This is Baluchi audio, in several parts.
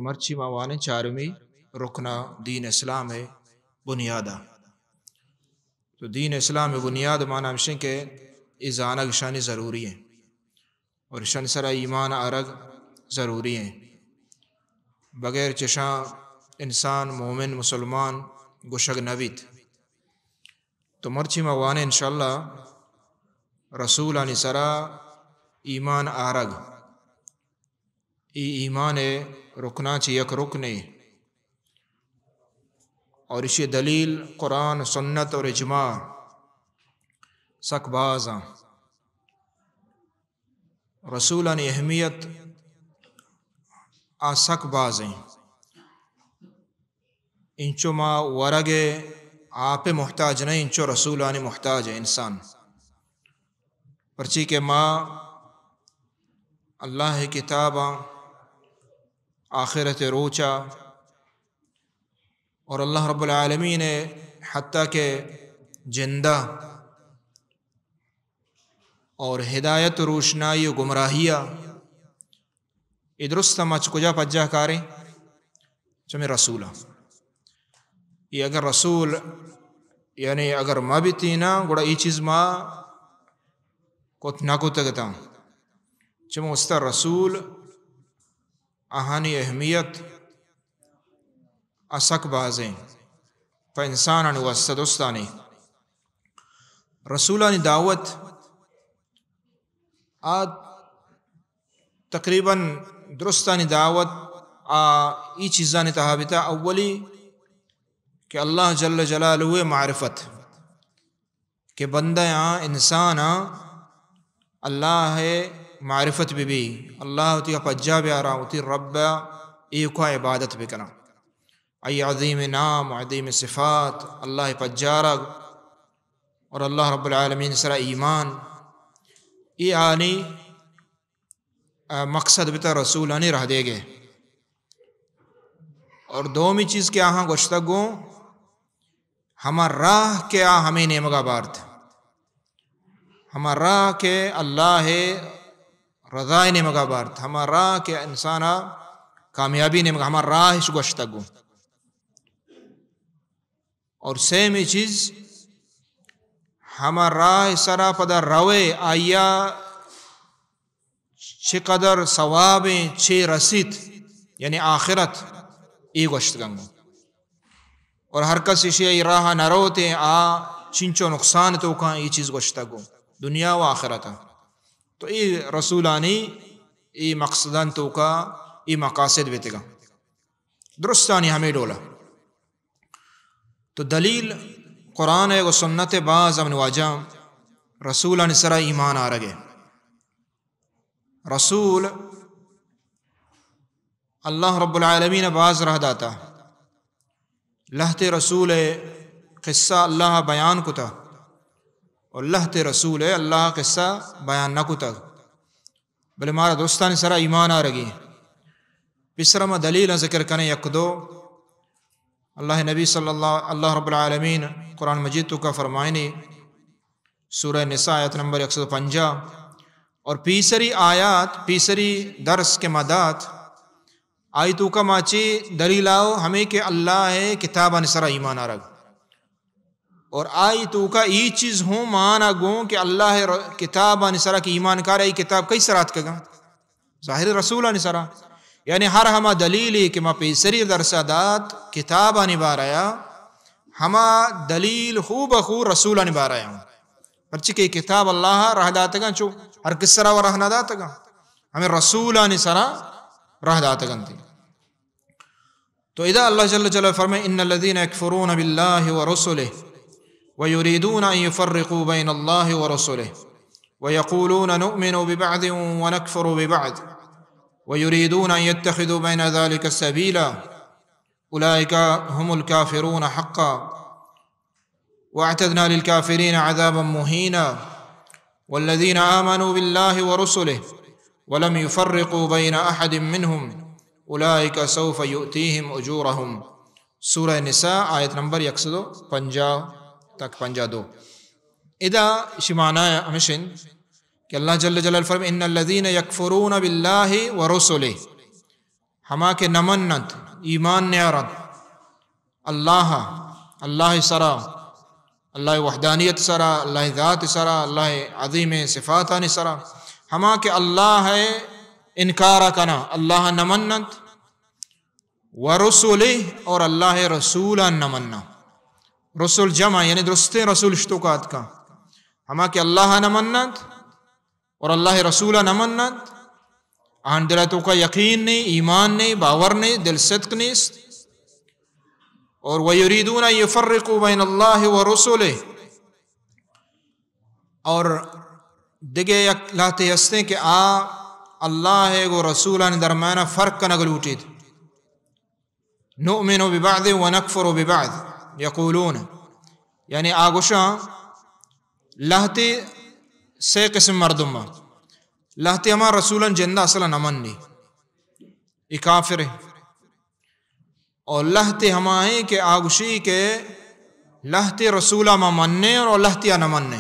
مرچی ما وانیں چارمی رکن ءَ دین اسلام ءِ بنیاد ءَ۔ تو دین اسلام ءِ بنیاد مانا ہمشیں کہ اے زانگ اشانی ضروری ایں اور اشانی سرا ایمان آرگ ضروری ایں۔ بغیر چشاں انسان مومن مسلمان گوشگ نہ بیت۔ تو مرچی ما وانیں انشاءاللہ رسولانی سرا ایمان آرگ، اے ایمان ءِ رکناں چہ یک رکنے، اور اشی دلیل قرآن، سنت اور اجماع سک باز آں۔ رسولانی اہمیت آ سک باز ایں۔ انچو ما ورگ ءِ آپ ءِ محتاج نہ، انچو رسولانی محتاج ایں انسان۔ پرچی کہ ما اللہ ءِ کتاباں، آخرت ءِ روچا اور اللہ رب العالمین ءِ حتیٰ کہ جندہ اور ہدایت و روشنائی و گمراہی ءَ، اے درست ہم چہ کجا پجاہ کاریں؟ چمے رسولاں۔ اے اگر رسول، یعنی اگر مہ بیتیناں، گڑا اے چیز ما کت نہ کتگ اتاں۔ چمے واسطہ رسول آہانی اہمیت آ سک بازیں پہ انسانانی واسطہ۔ دوستانی، رسولانی دعوت آ تقریباً درستانی دعوت آ ای چیزانی تہا بیتا۔ اولی کہ اللہ جل جلالہ ءِ معرفت، کہ بندہ آں، انسان آں، اللہ ءِ معرفت بہ بی، اللہ وتی پجا بیاراں، وتی رب ءَ ایوکا عبادت بکناں۔ آئی عظیم نام، عظیم صفات، اللہ ءِ پجارگ اور اللہ رب العالمین سرا ایمان، اے آنی، آ، مقصد بتا رسولانی راہ دیگ ءِ۔ اور دومی چیز کہ آہاں گوشتگ گوں، ہما راہ کہ آ ہمے نیمگا بارت، ہما راہ کہ اللہ ءِ رضا ءِ نیمگا بارت، ہما راہ کہ انسان ءَ کامیابی نیمگا، ہما راہ اش گوشتگ گوں۔ اور سیمی چیز، ہما راہ سرا پدا روے، آئیا چقدر ثوابیں چے رسیت، یعنی آخرت، اے گوشتگنگ۔ اور ہر کس اشی ای راہ نہ روتے، آ چنچو نقصان توکاں، اے چیز گوشتگ گوں دنیا و آخرت۔ تو اے رسولانی اے مقصدان توکا اے مقاصد بیتگا۔ درستانی ہمے ڈولا۔ تو دلیل قرآن ءِ و سنت ءِ، باز ہم واجہ رسولانی سرا ایمان آرگ ءِ۔ رسول اللہ رب العالمین ءَ باز راہ داتا۔ لہتے رسول ءِ قصہ اللہ بیان کتا اور لہتے رسول ءِ اللہ قصہ بیان نہ کتگ۔ بلے مارا درستانی سرا ایمان آرگی۔ پیسرا ما دلیل ذکر کنیں یک دو۔ اللہ نبی صلی اللہ، اللہ رب العالمین قرآن مجید توکا فرمائنی، سورہ نساء آیت نمبر یک سد و پنجاہ، اور پیسری آیات، پیسری درس کہ ما دات، آئی توکا ما چی دلیل آؤ، ہمیں کہ اللہ ءِ کتابانی سرا ایمان آرگ۔ اور آئی توکا ای چیز ہوں مانا گوں کہ اللہ ءِ ر-، کتابانی سرا کہ ایمان کار، ای کتاب کئی سرا اتکگا؟ ظاہر رسولانی سرا۔ یعنی ہر ہما دلیلی کہ ما پیسری درسا دات کتابانی بارہ ءَ، ہما دلیل ہو بخو رسولانی بارہ ءَ۔ پرچی کہ کتاب اللہ ءَ راہ داتگاں، چو ہر کس سرا و راہ نہ داتگاں، ہمیں رسولانی سرا راہ داتگاں۔ تو ادا اللہ جل جلالہ فرمائے، ان الذين يكفرون بالله ورسله ويريدون ان يفرقوا بين الله ورسله ويقولون نؤمن ببعض ونكفر ببعض ويريدون ان يتخذوا بين ذلك سبيلا اولئك هم الكافرون حقا واعتدنا للكافرين عذابا مهينا والذين آمنوا بالله ورسله ولم يفرقوا بين أحد منهم أولئك سوف يؤتيهم أجورهم۔ سورہ نساء، آیت نمبر یک سد و پنجاہ تک پنجاہ دو۔ ادا اشی معنی ہمشن کہ اللہ جل جلالہ فرمائے، ان الذين يكفرون بالله ورسله، ہما کہ نہ مننت، ایمان نیارنت اللہ، اللہ سرا، اللہ وحدانیت سرا، اللہ ذات سرا، اللہ عظیم صفاتانی سرا، ہما کہ اللہ انکار کنا، اللہ نہ مننت، ورسلہ، اور اللہ رسولان نہ مننا۔ رسل جمع، یعنی درستیں رسول اشتوکا اتکا۔ ہما کہ اللہ نہ مننت اور اللہ رسول نہ مننت، آہن دل توکا یقین نہیں، ایمان نہیں، باور نہیں، دل صدق نیست۔ اور ویریدون ان یفرقوا بین اللہ ورسلہ، اور دگہ یک لہتے ہستیں کہ آ اللہ گو رسولان درمیانا فرق کنگ لوٹیت۔ نؤمن ببعض ونکفر ببعض یقولون، یعنی آ گوشاں لہتے سے قسم مردم، لہتے ہما رسولان جندا اصلا نہ منی، ای کافر ہیں۔ اور لہتے ہما ہیں کہ آ گوشی کہ لہتے رسولا ما مننے اور لہتیا نہ مننے۔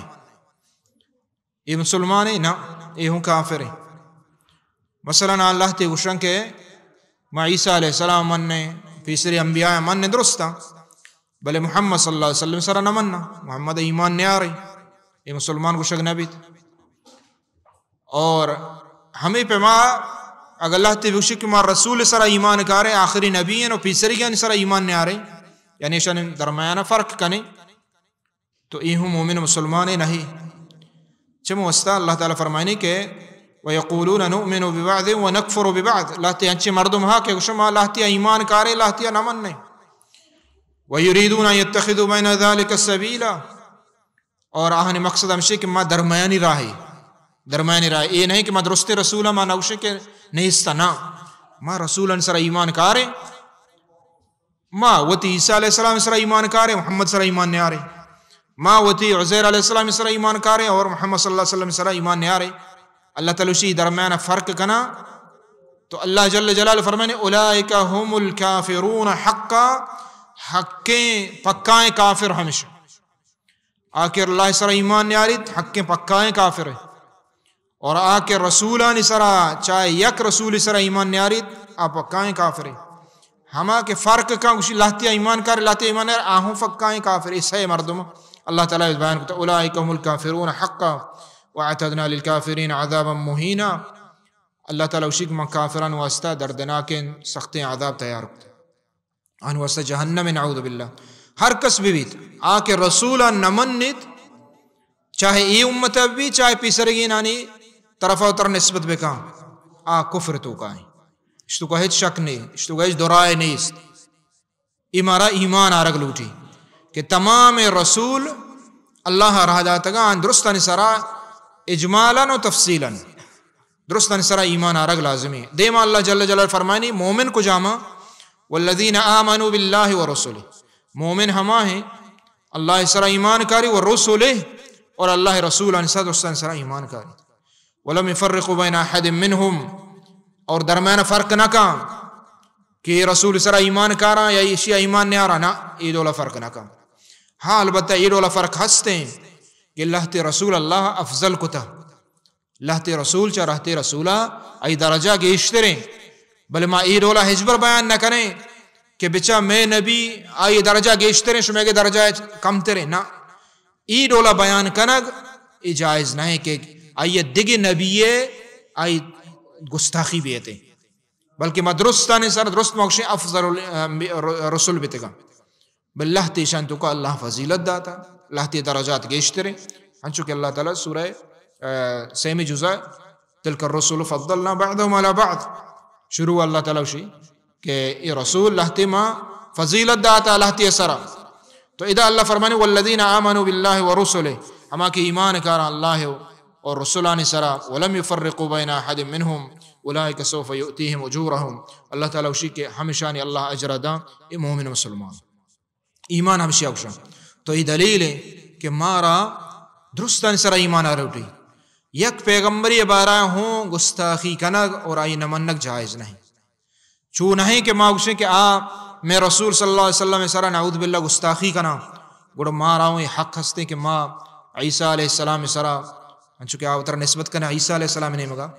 اے مسلمانے؟ نہ، اے ہوں کافرے۔ مثلاً آ لہتے گوشن کہ ما عیسیٰ علیہ السلام مننے، پیسری انبیاء مننے، درستاں، بلے محمد صلی اللہ علیہ وسلم سرا نہ مننا، محمد ایمان نیارے، اے مسلمان گوشگ نہ بیت۔ اور ہمے پہ ما اگر لہتے گوشی کہ ما رسول سرا ایمان کارے، آخری نبی ہیں، اور پیسریگانی سرا ایمان نیارے، یعنی ایشانی درمیانہ فرق کنے، تو اے ہوں مومن مسلمانے نہیں۔ چمو واسطہ اللہ تعالیٰ فرمائنی کہ ویقولون نؤمن ببعض ونکفر ببعض، لہتے انچے مردم ہا کہ گوشن ما لہتیا ایمان کارے، لہتیا نہ مننے۔ ویریدون ان یتخذوا بین ذلک سبیلا، اور آہانی مقصد ہمشی کہ ما درمیانی راہے، درمیانی راہے، اے نہیں کہ ما درستیں رسولا ما نہ گوشیں کہ نیستا، نہ، ما رسولان سرا ایمان کارے، ما وتی عیسیٰ علیہ السلام سرا ایمان کارے، محمد سرا ایمان نیارے۔ ما وتی عزیر علیہ السلام سرا ایمان کارے اور محمد صلی اللہ علیہ وسلم سرا ایمان نیارے۔ اللہ تعالیٰ اسی درمیان فرق کنا۔ تو اللہ جل جلالہ فرمانے، اولئک هم الکافرون حقا، حقیں پکائیں کافر ہمش۔ آ کہ اللہ سرا ایمان نیاریت، حقیں پکائیں کافر ہے۔ اور آ کہ رسولانی سرا، چاہے یک رسول سرا ایمان نیاریت، آ پکائیں کافرے۔ ہما کہ فرق کن گوشی لہتیا ایمان کار، لہتیا ایمان نیار، آہوں پکائیں کافرے۔ سئے مردم اللہ تعالیٰ بیان کتا، اولئک هم الکافرون حقا واعتدنا للکافرین عذابا مہینا۔ اللہ تعالیٰ گوشی کہ من کافران واسطہ دردناکیں سختیں عذاب تیار کتا۔ آن واسطہ جہنم، نعوذ باللہ۔ ہر کس ببیت، آ کہ رسولا نہ منیت، چاہے اے امت بی، چاہے پیسرگینانی طرفا وتر نسبت بکاں، آ کفر توکائیں۔ اشتوکا ہچ شک نے، اشتوکا ہچ درائے نیست۔ اے مارا ایمان آرگ لوٹی کہ تمام رسول اللہ راہ داتگا، آن درستانی سرا اجمالا و تفصیلا۔ درستانی سرا ایمان آرگ لازمی۔ دیما اللہ جل جلالہ فرمانی، مومن کجاما؟ والذین آمنوا باللہ ورسلہ۔ مومن ہما ہیں اللہ سرا ایمان کاری، ورسلہ، اور اللہ رسولانی سرا، درستانی سرا ایمان کاری۔ ولم یفرقوا بین احد منهم، اور درمیان فرق نہ کن کہ رسول سرا ایمان کارا یا ایشی ایمان نیارا، نہ، اے ڈولا فرق نہ کن۔ ہاں، البتہ اے ڈولا فرق ہستیں کہ لہتے رسول اللہ افضل کتا۔ لہتے رسول چہ لہتے رسولا آئی درجہ گیشتریں۔ بلے ما اے ڈولا ہچبر بیان نہ کنیں کہ بچا مئے نبی آئی درجہ گیشتریں، شمئے درجہ کمتریں۔ نہ، اے ڈولا بیان کنگ اے جائز نہ کہ آئی دگہ نبی آئی گستاخی بیتے۔ بلکہ ما درستانی سر درست ما گوشیں افضل ال-، رسول بیتگا۔ بل لہتے ایشان توکا اللہ فضیلت داتا، لہتے درجات گیشتریں۔ انچو کہ اللہ تعالیٰ سورہ، آ، سیمی جزء، تلک الرسل فضلنا بعضهم علی بعض، شروع اللہ تعالیٰ گوشی کہ اے رسول لہتے ما فضیلت داتا لہتے سرا۔ تو ادا اللہ فرمانے، والذین آمنوا باللہ ورسلہ، ہما کہ ایمان کارا اللہ و، اور رسولانی سرا، ولم یفرقوا بین احد منهم اولئک سوف یؤتیهم اجورهم، اللہ تعالیٰ گوشی کہ ہمشانی اللہ اجر داں، اے مومن مسلمان۔ ایمان ہمشی گوشاں۔ تو اے دلیل ہے کہ مارا درستانی سرا ایمان آروٹی۔ یک پیغمبری بارا ہوں گستاخی کنگ اور آئی نہ منگ جائز نہیں۔ چو نہیں کہ ما گوشیں کہ آ مئے رسول صلی اللہ علیہ وسلم سرا نعوذ باللہ گستاخی کنا، گڑا مارا ہوں اے حق ہستیں کہ ما عیسیٰ علیہ السلام سرا، انچو کہ آ وترا نسبت کنا عیسیٰ علیہ السلام نیمگا،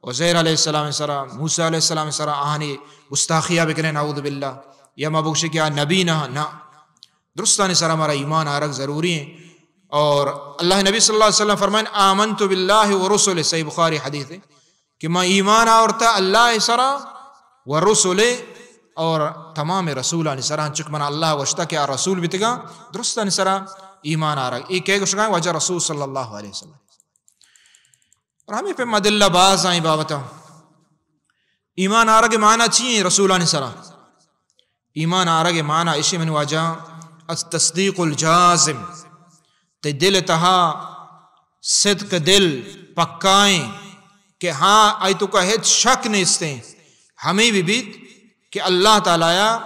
عزیر علیہ السلام سرا، موسی علیہ السلام سرا آہانی گستاخیا بکنیں، نعوذ باللہ، یا ما بگوشیں کہ آ نبی نہ، نہ۔ درستانی سرا مارا ایمان آرگ ضروری ہیں۔ اور اللہ نبی صلی اللہ علیہ وسلم فرمائیں، "آمنت باللہ و رسل"، صحیح بخاری حدیث ہے کہ ما ایمان آورتا اللہ سرا و رسل، اور تمام رسولانی سرا، چک منا اللہ گوشتا کہ آ رسول بیتگا، درستانی سرا ایمان آرگ۔ اے کئے گوشگا؟ واجہ رسول صلی اللہ علیہ وسلم۔ اور ہمیں پہ مدلہ باز آئیں بابتا۔ ایمان آرگ معنی چی ہیں رسولانی سرا؟ ایمان آرگ معنی اشی من واجہ التصدیق الجازم، تے دل تہا صدق دل پکائیں کہ ہاں، آئی تو کا ہچ شک نیستیں، ہمیں بھی بیت کہ اللہ تعالی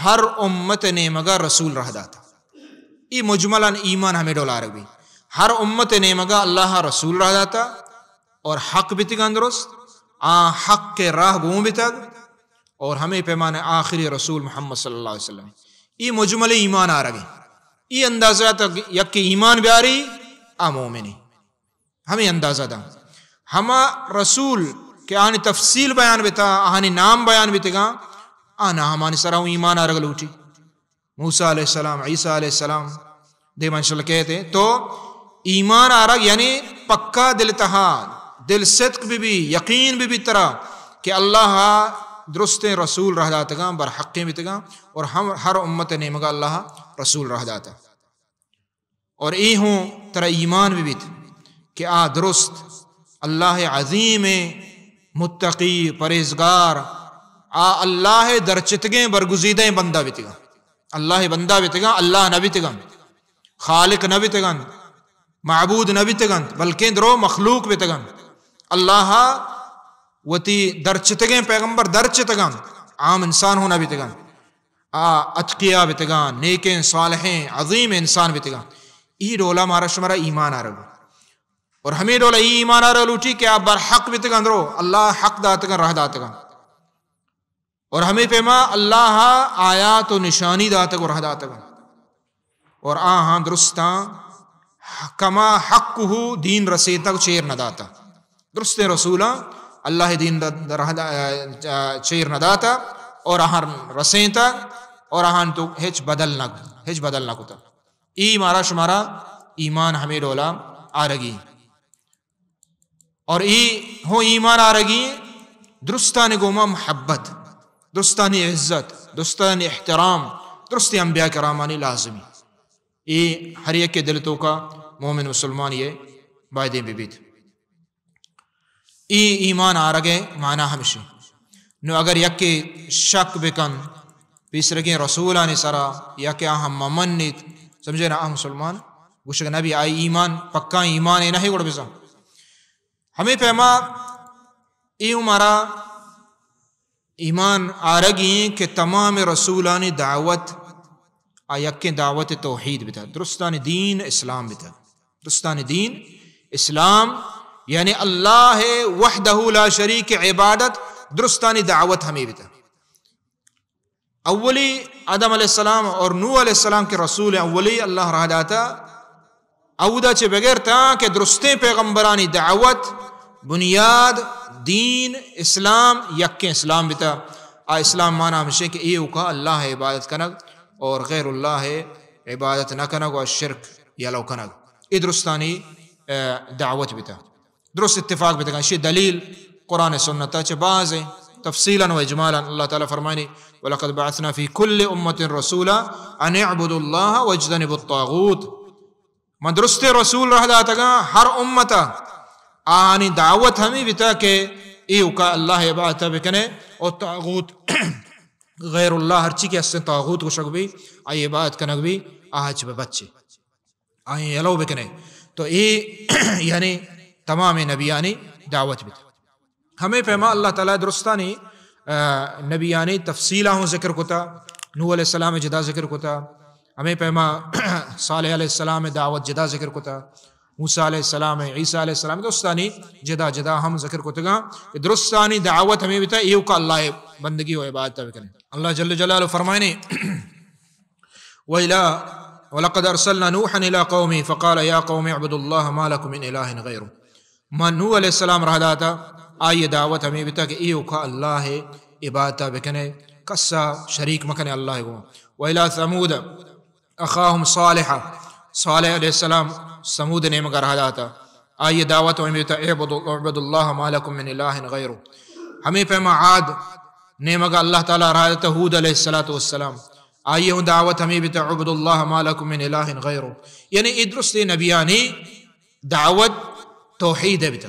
ہر امت نیمگا رسول رہ داتا۔ ای مجملاً ایمان ہمیں ڈول آرگ بھی۔ ہر امت نیمگا اللہ رسول رہ داتا اور حق بیتگاں درست، آ حق کے راہ گون بیتگ، اور ہمیں پیمان آخری رسول محمد صلی اللہ علیہ وسلم۔ ای مجمل ایمان آرگیں۔ ای اندازہ تک یک ایمان بیاری، آ مومنی۔ ہمیں اندازہ دا۔ ہما رسول کہ آنی تفصیل بیان بیتا، آنی نام بیان بیتگاں، آنا ہمانی سرا ہوں ایمان آرگ لوٹی۔ موسی علیہ السلام، عیسی علیہ السلام، دیما انشاءاللہ کہتے ہیں۔ تو ایمان آرگ یعنی پکا دل تہا، دل صدق بی بی، یقین بی بی ترا کہ اللہ درستیں رسول رہ داتگاں، برحقیں بیتگاں، اور ہم ہر امت نیمگا اللہ رسول رہ داتا۔ اور اے ہوں ترا ایمان بہ بیت کہ آ درست اللہ عظیم، متقی، پرہیزگار، آ اللہ درچتگیں برگزیدیں بندہ بیتگاں۔ اللہ بندہ بیتگاں، اللہ نہ بیتگاں، خالق نہ بیتگاں، معبود نہ بیتگاں، بلکیں درو مخلوق بیتگاں۔ اللہ وتی درچتگیں پیغمبر درچتگاں، عام انسان ہوں نہ بیتگاں۔ آ اتقیا بیتگاں، نیکیں، صالحیں، عظیم انسان بیتگاں۔ ای ڈولا مارا شمارا ایمان آرگ۔ اور ہمیں ڈولا ای ایمان آرگ لوٹی کہ آ برحق بیتگاں درو، اللہ حق داتگاں، راہ داتگاں۔ اور ہمیں پیما اللہ آیات و نشانی داتگ و راہ داتگاں۔ اور آہاں درستاں کما حقہ دین رسینتگ، چیر نہ داتا۔ درستیں رسولاں اللہ دین در، در، چیر نہ داتا اور آہاں رسینتا اور آہاں تو ہچ بدل نہ، ہچ بدل نہ کتا۔ ای مارا شمارا ایمان ہمیں ڈولا آرگی۔ اور ای ہوں ایمان آرگی درستانی گوما محبت، درستانی عزت، درستانی احترام، درستیں انبیاء کرامانی لازمی۔ ای ہر یک دل توکا مومن مسلمان یہ بایدیں ببیت۔ ای ایمان آرگ معنی ہمشی۔ نو اگر یکے شک بکن پیسرگیں رسولانی سرا یا کہ آہاں ممنیت، سمجھے نا، آ مسلمان گوشگ نبی آئی ایمان پکا ایمان نہ گڑ بزن۔ ہمیں پیما ای مارا ایمان آرگی کہ تمام رسولانی دعوت آ یکیں دعوت توحید بتا، درستانی دین اسلام بتا۔ درستانی دین اسلام یعنی اللہ وحدہ لا شریک عبادت، درستانی دعوت ہمیں بتا۔ اولی آدم علیہ السلام اور نوح علیہ السلام کے رسول اولی اللہ رہ داتا، اودا چہ بغیر تاں کہ درستیں پیغمبرانی دعوت، بنیاد، دین، اسلام، یکیں اسلام بتا۔ آ اسلام مانا ہمشیں کہ ایوکا اللہ عبادت کنگ اور غیر اللہ عبادت نہ کنگ و شرک یلو کنگ۔ اے درستانی، اے، دعوت بتا۔ درست اتفاق بتگاں۔ اشی دلیل قرآن سنت چہ بازیں تفصیلاً و اجمالاً۔ اللہ تعالی فرمائنی، "ولقد بعثنا في كل أمة رسولا أن اعبدوا الله واجتنبوا الطاغوت۔" من درستیں رسول رہ داتگاں ہر امتا، آہانی دعوت ہمیں بتا کہ ایوکا اللہ عبادت بکنے اور طاغوت غیر اللہ ہرچی کہ استیں طاغوت گوشگ بی، آئی عبادت کنگ بی، آہچ ببچے۔ آئیں یلو بکنے۔ تو اے یعنی تمام نبیانی دعوت بیت۔ ہمیں پیما اللہ تعالی درستانی، آ، نبیانی تفصیلہ ہوں ذکر کتا، نوح علیہ السلام جدا ذکر کتا، ہمیں پیما صالح علیہ السلام دعوت جدا ذکر کتا، موسیٰ علیہ السلام، عیسیٰ علیہ السلام درستانی جدا جدا ہم ذکر کتگا کہ درستانی دعوت ہمیں بیتا ایوکا اللہ بندگی و عبادت بکنے۔ اللہ جل جلالہ فرمائنے، وإلى، ولقد أرسلنا نوحا إلى قومه فقال يا قوم اعبدوا الله ما لكم من إله غيره۔ ما نوح علیہ السلام رہ داتا، آئی دعوت ہمیں بتا کہ ایوکا اللہ عبادتا بکنے، کسا شریک مکنے اللہ گو۔ وإلى ثمود أخاهم صالحا، صالح علیہ السلام ثمود نیمگا راہ داتا، آئی دعوت ہمیں بتا، اعبدوا، اعبدوا الله ما لكم من إله غيره۔ ہمیں پیما عاد نیمگا اللہ تعالی راہ داتا، هود علیہ الصلوۃ والسلام، آئی ہوں دعوت ہمیں بتا، اعبدوا الله ما لكم من إله غيره۔ یعنی اے درستیں نبیانی دعوت توحید بتا۔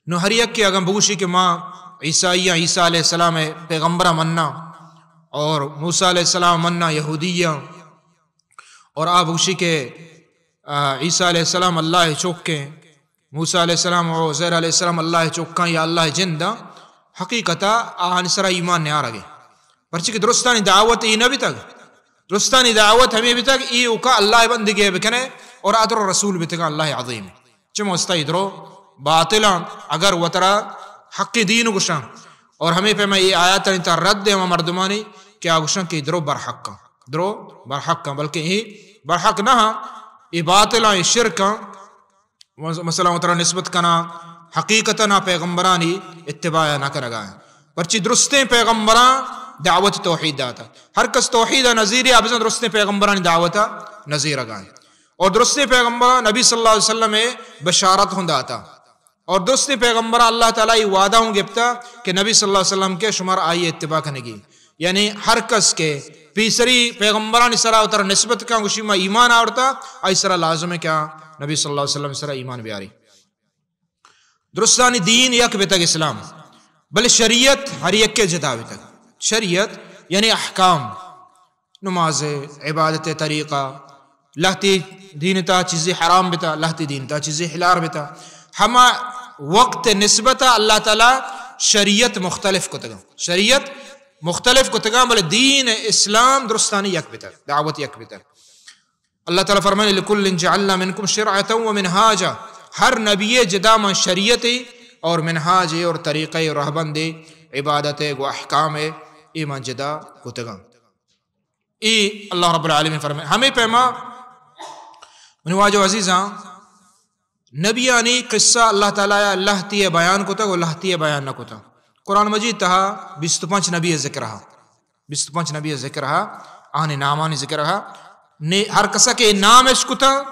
نو ہر یک کہ اگاں بگوشی کہ ما عیسائیاں، عیسیٰ علیہ السلام پیغمبرا مننا، اور موسیٰ علیہ السلام مننا، یہودیاں، اور آ بگوشی کہ، آ، عیسیٰ علیہ السلام اللہ چوکیں، موسیٰ علیہ السلام و عزیر علیہ السلام اللہ چوکاں یا اللہ جنداں، حقیقتا آہانی سرا ایمان نیارگے۔ پرچی کہ درستانی دعوت ای نہ بیتگ۔ درستانی دعوت ہمیں بیتگ، ای اوکا اللہ بندگی بکنے اور اترو رسول بیتگاں اللہ عظیم۔ چہ مستہ ای درو باطلاں، اگر وترا حق دین گوشاں، اور ہمیں پیما ای آیاتانی تا رد ہما مردمانی کہ آ گوشاں کہ ای درو برحقاں، درو برحقاں، بلکہ ای برحق نہ ہاں، ای باطلاں، ای شرکاں۔ مثلاً وترا نسبت کناں، حقیقتاً آ پیغمبرانی اتباع نہ کنگا ہیں۔ پرچی درستیں پیغمبراں دعوت توحید داتا۔ ہر کس توحید نزیری آ بزن درستیں پیغمبرانی دعوت نزیرگا ہیں۔ اور درستیں پیغمبراں نبی صلی اللہ علیہ وسلم بشارت ہوں داتا۔ اور درستیں پیغمبراں اللہ تعالی ای وعدہ ہوں گپتا کہ نبی صلی اللہ علیہ وسلم کے شمار آئی اتباع کنگی۔ یعنی ہر کس کہ پیسری پیغمبرانی سرا وترا نسبت کن، گوشی ما ایمان آورتا، آئی سرا لازم ہے کہ نبی صلی اللہ علیہ وسلم سرا ایمان بیاری۔ درستانی دین یک بیتگ اسلام، بلے شریعت ہر یک کے جدا بیتگ۔ شریعت یعنی احکام، نماز، عبادت طریقہ، لہتی دین تا چیزی حرام بیتا، لہتی دین تا چیزی حلال بیتا۔ ہما وقت نسبت اللہ تعالی شریعت مختلف کتگا۔ شریعت مختلف کتگاں، بلے دین اسلام درستانی یک بیتگ، دعوت یک بیتگ۔ اللہ تعالی فرمانے، لکل جعلنا منکم شرعة و منہاجا، ہر نبی جدا من شریعت اور منہاج اور طریقہ اور رہبند عبادت گو احکام ای من جدا کتگاں۔ ای اللہ رب العالمین فرمائے۔ ہمیں پیما منی واجہ عزیزاں، نبیانی قصہ اللہ تعالی لہتی بیان کتگ و لہتی بیان نہ کتگ۔ قرآن مجید تہا بیست و پنچ نبی ذکر ہا، بیست و پنچ نبی ذکر ہا، آنی نامانی ذکر ہا۔ نے ہر کسا کہ نام اش کتا،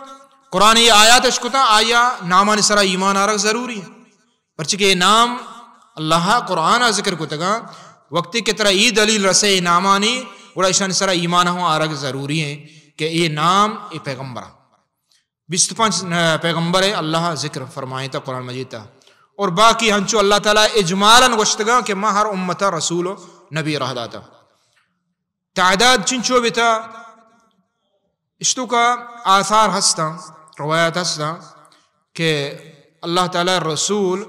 قرآن ای آیات اش کتا، آیا نامانی سرا ایمان آرگ ضروری ہے۔ پرچہ کہ نام اللہ قرآن ذکر کتگا، وقتی کہ ترا ای دلیل رسے نامانی، گڑا اشانی سرا ایمان ہوں آرگ ضروری ہے کہ ای نام ای پیغمبر بیست و پنچ پیغمبر اللہ ذکر فرمائیتا قرآن مجید تا، اور باقی ہنچو اللہ تعالی اجمالاً گوشتگا کہ ما ہر امتا رسول و نبی راہ داتا۔ تعداد چنچو بیتا، اشتوکا آثار ہستاں، روایات ہستاں کہ اللہ تعالی رسول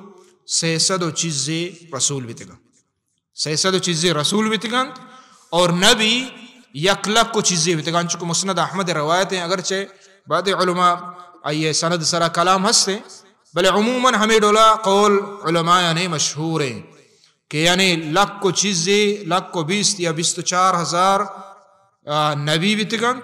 سئے سد و چیزے رسول بیتگا۔ سئے سد و چیزے رسول بیتگنت اور نبی یک لک و چیزے بیتگنت، چونکہ مسند احمد روایت ہیں، اگرچہ بعض علماء آئیے سند سرا کلام ہستے، بلے عموماً ہمیں ڈولا قول علماء یعنی مشہور ہیں کہ یعنی لک و چیزے، لک و بیست یا بیست و چار ہزار، آ، نبی بیتگنت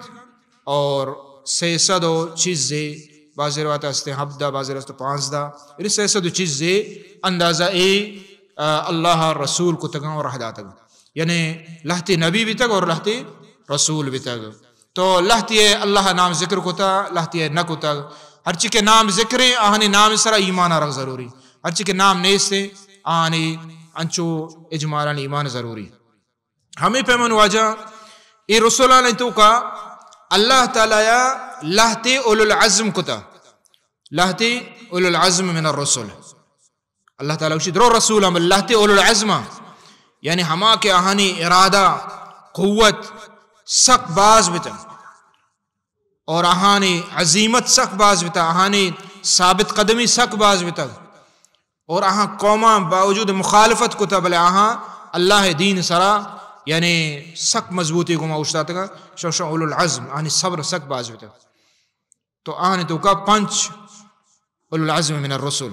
اور سئے سد و چیزے، بعض روایت ہستے ہبدہ، بعض روایت ہستے پانزدہ، یعنی سئے سد و چیزے اندازہ اے، آ، اللہ رسول کتگاں و راہ داتگاں۔ یعنی لہتے نبی بیتگ اور لہتے رسول بیتگ۔ تو لہتے اللہ نام ذکر کتا، لہتے نہ کتگ۔ ہرچی کہ نام ذکر ہیں، آہانی نام سرا ایمان آرگ ضروری۔ ہرچی کہ نام نیست ہیں، آہانی انچو اجمالاً ایمان ضروری۔ ہمیں پیمن واجہ اے رسولانی توکا اللہ تعالی لہتے اولو العزم کتا، لہتے اولو العزم من الرسل۔ اللہ تعالی گوشی درو رسول ہم لہتے اولو العزم، یعنی ہما کہ آہانی ارادہ، قوت سک باز بتا اور آہانی عزیمت سک باز بتا، آہانی ثابت قدمی سک باز بتا۔ اور آہاں قوماں باوجود مخالفت کتا، بلے آہاں اللہ دین سرا یعنی سک مضبوطی گما اوشتاتگا، شو شو اولو العزم، آہانی صبر سک باز بتا۔ تو آہانی توکا پنچ اولو العزم من الرسل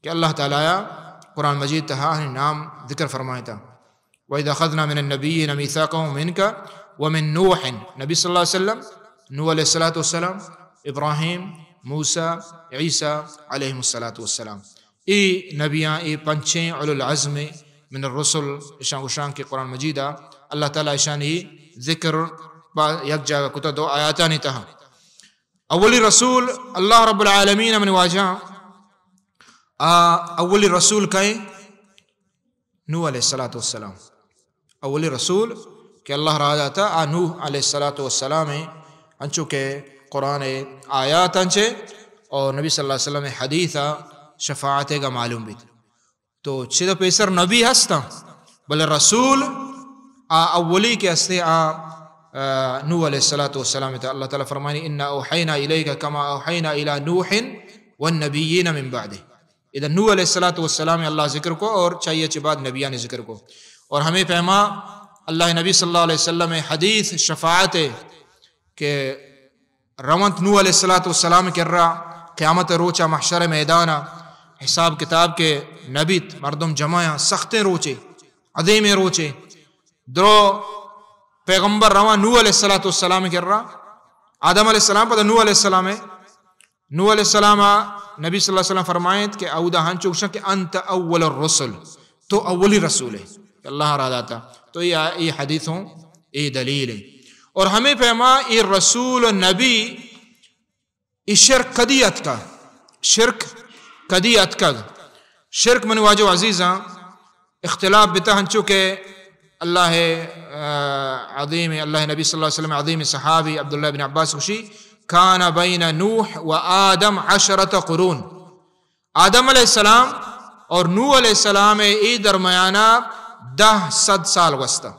کہ اللہ تعالی قرآن مجید تہا آہانی نام ذکر فرمائتا۔ وَإِذْ أَخَذْنَا مِنَ النَّبِيِّينَ مِيثَاقَهُمْ مِنْكَ وَمِنْ نُوحٍ، نبی صلی اللہ علیہ وسلم، نوح علیہ الصلوۃ والسلام، ابراہیم، موسیٰ، عیسیٰ علیہم الصلوۃ والسلام۔ اے نبیاں، اے پنچیں اولو العزم من الرسل، اشاں گوشاں کہ قرآن مجید ءَ اللہ تعالی اشانی ذکر با یک جاگہ کتا دو آیاتانی تہا۔ اولی رسول اللہ رب العالمین من واجہ، آ اولی رسول کئے؟ نوح علیہ الصلوۃ والسلام۔ اولی رسول کہ اللہ راہ داتا آ نوح علیہ الصلوۃ والسلام ہیں، انچو کہ قرآن آیات انچے اور نبی صلی اللہ علیہ وسلم حدیث شفاعت کا معلوم بیت۔ تو چد پیسر نبی ہستاں، بلے رسول آ اولی کہ ہستے آ، آ، نوح علیہ الصلوۃ والسلام تھا۔ اللہ تعالی فرمانی، انا اوحینا الیک کما اوحینا الی نوح والنبیین من بعدہ۔ ادا نوح علیہ الصلوۃ والسلام اللہ ذکر کو اور چاہیے چہ بعد نبیان ذکر کو۔ اور ہمیں پیما اللہ نبی صلی اللہ علیہ وسلم حدیث شفاعت کہ رونت نوح علیہ الصلوۃ والسلام کرا قیامت روچا محشر میدانا حساب کتاب کے نبیت، مردم جمع سختیں روچے، عظیمیں روچے، درو پیغمبر رواں نوح علیہ الصلوۃ والسلام کرا، آدم علیہ السلام پدا نوح علیہ السلام ہے۔ نوح علیہ السلام نبی صلی اللہ علیہ وسلم فرمائیت کہ اودا ہنچو گوشاں کہ انت اول الرسل، تو اولی رسول ہے کہ اللہ را داتا۔ تو یہ، یہ حدیث ہوں، یہ دلیل ہے۔ اور ہمیں پیما یہ رسول و نبی، یہ شرک کدی اتکا؟ شرک کدی اتکا؟ شرک من واجو عزیزاں، اختلاف بتا ہنچو کہ اللہ، آ، عظیم، اللہ نبی صلی اللہ علیہ وسلم عظیم صحابی عبداللہ بن عباس خوشی، کان بین نوح و آدم عشرۃ قرون۔ آدم علیہ السلام اور نوح علیہ السلام اے درمیانہ دہ صد سال وستا۔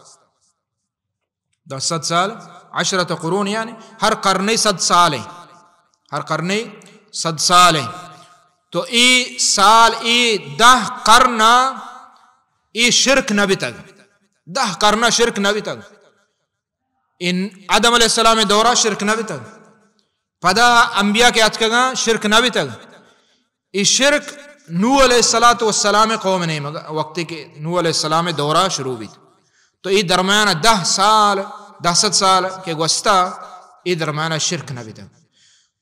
دہ صد سال، عشرۃ قرون یعنی ہر قرنے صد سال ہیں، ہر قرنے صد سال ہیں۔ تو اے سال، اے دہ قرن، اے شرک نہ بیتگ، دہ قرن شرک نہ بیتگ۔ ان آدم علیہ السلام دورہ شرک نہ بیتگ، پدا انبیاء کہ اتکگاں شرک نہ بیتگ۔ اے شرک نوح علیہ الصلوۃ والسلام قوم نیمگ، وقتی کہ نوح علیہ السلام دورہ شروع بیت، تو اے درمیان دہ سال، دہ صد سال کہ گوستا، اے درمیان شرک نہ بیتگ۔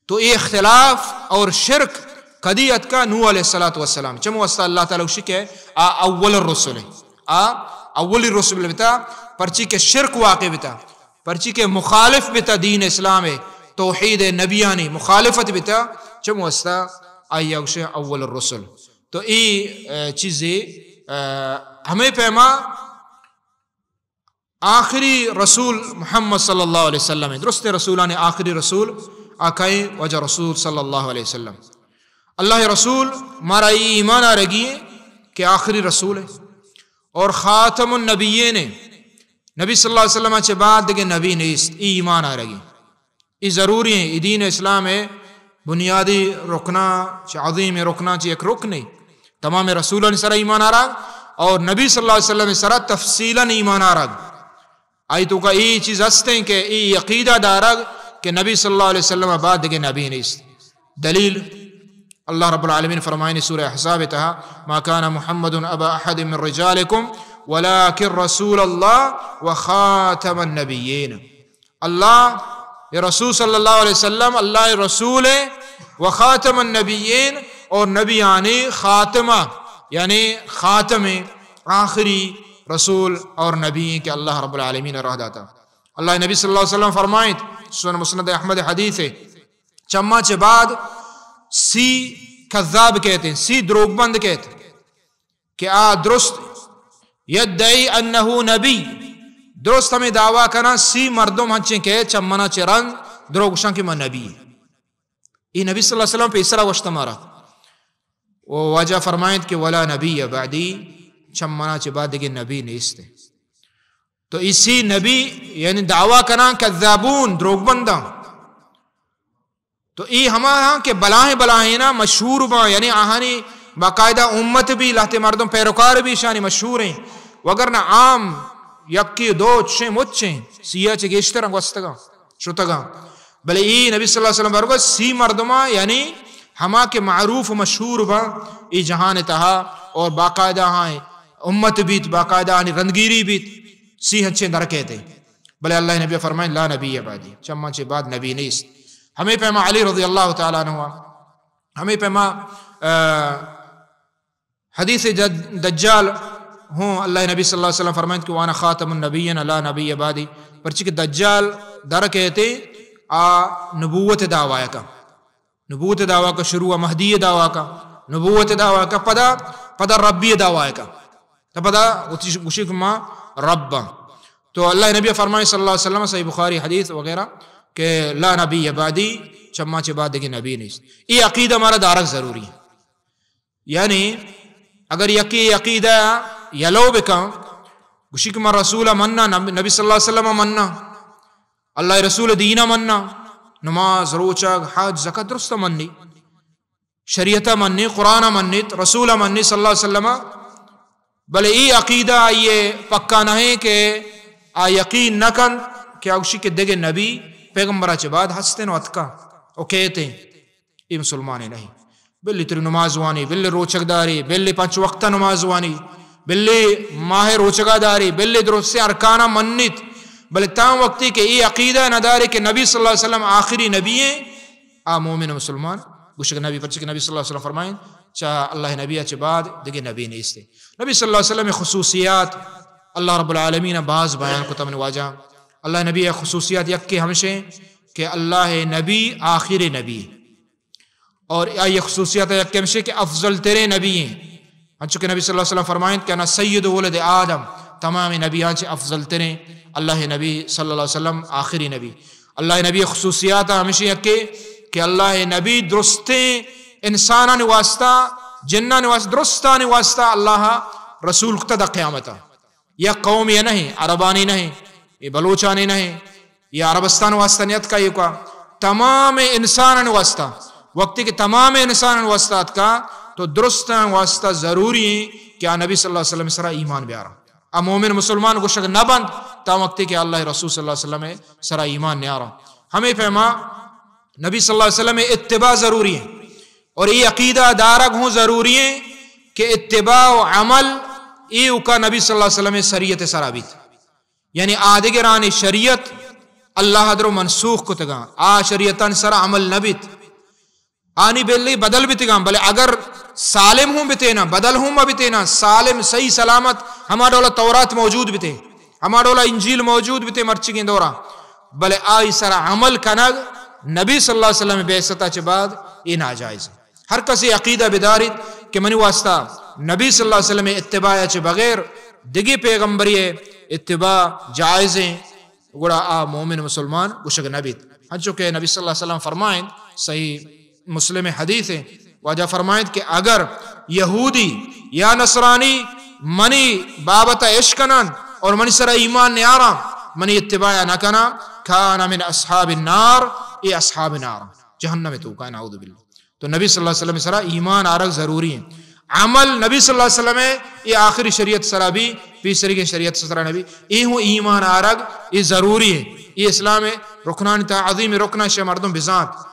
تو اے اختلاف اور شرک کدی اتکا؟ نوح علیہ الصلوۃ والسلام۔ چمو واسطہ اللہ تعالی گوشی کہ آ اول الرسل ہے، آ اولی رسول بتا، پرچی کہ شرک واقع بتا، پرچی کہ مخالف بتا دین اسلام ہے، توحید نبیانی مخالفت بتا، چمو واسطہ آئی گوشے اول الرسل۔ تو اے، آ، چیزے، آ، ہمیں پیما آخری رسول محمد صلی اللہ علیہ وسلم ہیں۔ درست رسولان آخری رسول آقائیں وجہ رسول صلی اللہ علیہ وسلم۔ اللہ رسول مارا یہ ایمان آ رگی ہے کہ آخری رسول ہے اور خاتم النبیین ہے۔ نبی صلی اللہ علیہ وسلم چہ بعد دگہ نبی نیست، یہ ایمان آ رگی۔ اے ضروری ہیں، اے دین اسلام ہے بنیادی رکنا چہ عظیم رکنا چہ یک رکنے۔ تمام رسولانی سرا ایمان آرگ اور نبی صلی اللہ علیہ وسلم سرا تفصیلاً ایمان آرگ۔ آئی توکا اے چیز ہستیں کہ اے عقیدہ دارگ کہ نبی صلی اللہ علیہ وسلم بعد دگہ نبی نیست۔ دلیل اللہ رب العالمین فرمائنی سورہ احزاب تہا، ما کان محمد ابا احد من رجالکم ولکن رسول اللہ و خاتم النبیین۔ اللہ، یہ رسول صلی اللہ علیہ وسلم اللہ رسول ہے، و خاتم النبیین، اور نبیانی خاتمہ، یعنی خاتم آخری رسول اور نبی ہیں کہ اللہ رب العالمین راہ داتا۔ اللہ نبی صلی اللہ علیہ وسلم فرمائیں، سنن مسند احمد حدیث ہے، چما چہ بعد سی کذاب کہتے ہیں، سی دروگ بند کہتے ہیں۔ کہ آ درست یدعی انہ نبی، درست ہمیں دعویٰ کناں، سی مردم ہنچیں کہ چمنا چہ رند دروگ گوشاں کہ من نبی۔ اے نبی صلی اللہ علیہ وسلم پیسرا گوشت مارا۔ و واجہ فرمائیت کہ ولا نبی بعدی، چمنا چہ بعد دگہ نبی نیست۔ تو اے سی نبی یعنی دعویٰ کناں کذابون، دروگ بنداں۔ تو اے ہما ہاں کہ بلاہیں بلاہینا مشہور باں، یعنی آہانی باقاعدہ امت بھی، لہتے مردم پیروکار بھی اشانی مشہور ہیں۔ وگرنہ عام یکی دو چشیں مچیں، سیا چہ گیشتر گوستگاں، شتگاں۔ بلے اے نبی صلی اللہ علیہ وسلم برگوت سی مردماں، یعنی ہما کہ معروف و مشہور باں اے جہان تہا اور باقاعدہ ہاں امت بیت، باقاعدہ آنی رندگیری بیت، سی ہنچیں درکیتے۔ بلے اللہ نبی فرمائیں، لا نبی بعدی، چماں چہ بعد نبی نیست۔ ہمیں پیما علی رضی اللہ تعالیٰ عنہ، ہمیں پیما، آ، حدیث دجال ہوں اللہ نبی صلی اللہ علیہ وسلم فرمائنت کہ وانا خاتم النبیین لا نبی بعدی، پرچی کہ دجال در کہتے آ نبوت دعوی کا، نبوت دعوی کا، شروع مہدی دعوی کا، نبوت دعوی کا، پدا، پدا ربی دعوی کا، تو پدا وتی گوشی کہ ما رب۔ تو اللہ نبی فرمائے صلی اللہ علیہ وسلم، صحیح بخاری حدیث وغیرہ، کہ لا نبی بعدی، چما چہ بعد دگہ نبی نیست۔ یہ عقیدہ ہمارا دارک ضروری ہے۔ یعنی اگر یکی عقیدہ یلو بکن، گوشی کہ من رسول مننا، نبی، نبی صلی اللہ علیہ وسلم مننا، اللہ رسول دین مننا، نماز، روچگ، حج، زکات درست منی، شریعت منی، قرآن منی، رسول منی صلی اللہ علیہ وسلم، بلے ای عقیدہ آئیے پکا نہیں کہ آ یقین نہ کن کہ آ گوشی کہ دگہ نبی پیغمبر چہ بعد ہستن و اتکا و کہتے۔ اے مسلمانے نہیں۔ بلے تری نماز وانی، بلے روچگ داری، بلے پنچ وقت نماز وانی، بلے ماہ روچگا داری، بلے درست ارکانا منیت، بلے تاں وقتی کہ اے عقیدہ نہ داری کہ نبی صلی اللہ علیہ وسلم آخری نبی ہیں، آ مومن مسلمان گوشگ نبی، پرچہ کہ نبی صلی اللہ علیہ وسلم فرمائیں، چا اللہ نبی چہ بعد دگہ نبی نیستے۔ نبی صلی اللہ علیہ وسلم خصوصیات اللہ رب العالمین باز بیان کو تمن واجہ۔ اللہ نبی خصوصیات یک کے ہمشے کہ اللہ نبی آخر نبی، اور آئی خصوصیات یک ہمشے کہ افضل ترین نبی ہیں۔ ہنچو کہ نبی صلی اللہ علیہ وسلم فرمائیں کہ انا سید ولد آدم، تمام نبیان چہ افضل ترین اللہ نبی صلی اللہ علیہ وسلم آخری نبی۔ اللہ نبی خصوصیات ہمشے یک کہ اللہ نبی درستیں انسانانی واسطہ، جنانی واسطہ، درستانی واسطہ اللہ رسول کتا دا قیامتا۔ یا قوم یا نہیں، عربانی نہیں، یہ بلوچانی نہیں، یا عربستان واسطہ نیت کا یہ کا، تمام انسانان واسطہ۔ وقتی کہ تمام انسانان واسطہ اتکا تو درستان واسطہ ضروری ہیں کہ آ نبی صلی اللہ علیہ وسلم سرا ایمان بیارا۔ آ مومن مسلمان گوشگ نہ بند تا وقتی کہ اللہ رسول صلی اللہ علیہ وسلم سرا ایمان نیارا۔ ہمیں پیما نبی صلی اللہ علیہ وسلم اتباع ضروری ہیں، اور یہ عقیدہ دارگ ہوں ضروری ہیں کہ اتباع و عمل اے اوکا نبی صلی اللہ علیہ وسلم شریعت سرا بیت۔ یعنی آدگرانی شریعت اللہ درو منسوخ کتگاں، آ شریعتان سرا عمل نہ بیت۔ آنی بلی بدل بیتگاں، بلے اگر سالم ہوں بتینا، بدل ہوں مہ بتینا، سالم، صحیح سلامت، ہما ڈولا تورات موجود بتے، ہما ڈولا انجیل موجود بتے مرچگیں دورا، بلے آئی سرا عمل کنگ نبی صلی اللہ علیہ وسلم بعثتا چہ بعد اے ناجائز۔ ہر کسی عقیدہ بداریت کہ منی واسطہ نبی صلی اللہ علیہ وسلم اتباع چہ بغیر دگہ پیغمبری اتباع جائز ہیں، گڑا آ مومن مسلمان گوشگ نہ بیت۔ ہنچو کہ نبی صلی اللہ علیہ وسلم فرمائیں، صحیح مسلم حدیث ہیں، واجہ فرمائیں کہ اگر یہودی یا نصرانی منی بابت اشکنن اور منی سرا ایمان نیارا، منی اتباع نہ کنا، کان من اصحاب النار، اے اصحاب نار، جہنم توکا، نعوذ باللہ۔ تو نبی صلی اللہ علیہ وسلم سرا ایمان آرگ ضروری ہیں۔ عمل نبی صلی اللہ علیہ وسلم ہے، یہ آخری شریعت سرا بھی، پیسری کے شریعت سرا نبی، یہ ہوں ایمان آرگ، یہ ضروری ہے۔ یہ اسلام ہے، رکنانی تا عظیم رکن شہ مردم بزانت۔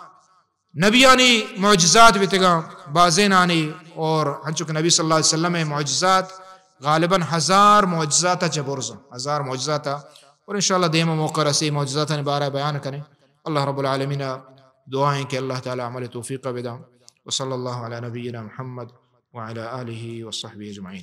نبیانی معجزات بیتگاں، بازینانی، اور ہنچو کہ نبی صلی اللہ علیہ وسلم معجزات غالباً ہزار معجزات جبرز، ہزار معجزات، اور انشاءاللہ دیما موقع رسی معجزاتانی بارہ بیان کریں۔ اللہ رب العالمین دعائیں کہ اللہ تعالی عمل توفیق بدا۔ وصلی اللہ علی نبینا محمد وعلی آلہ وصحبہ اجمعین۔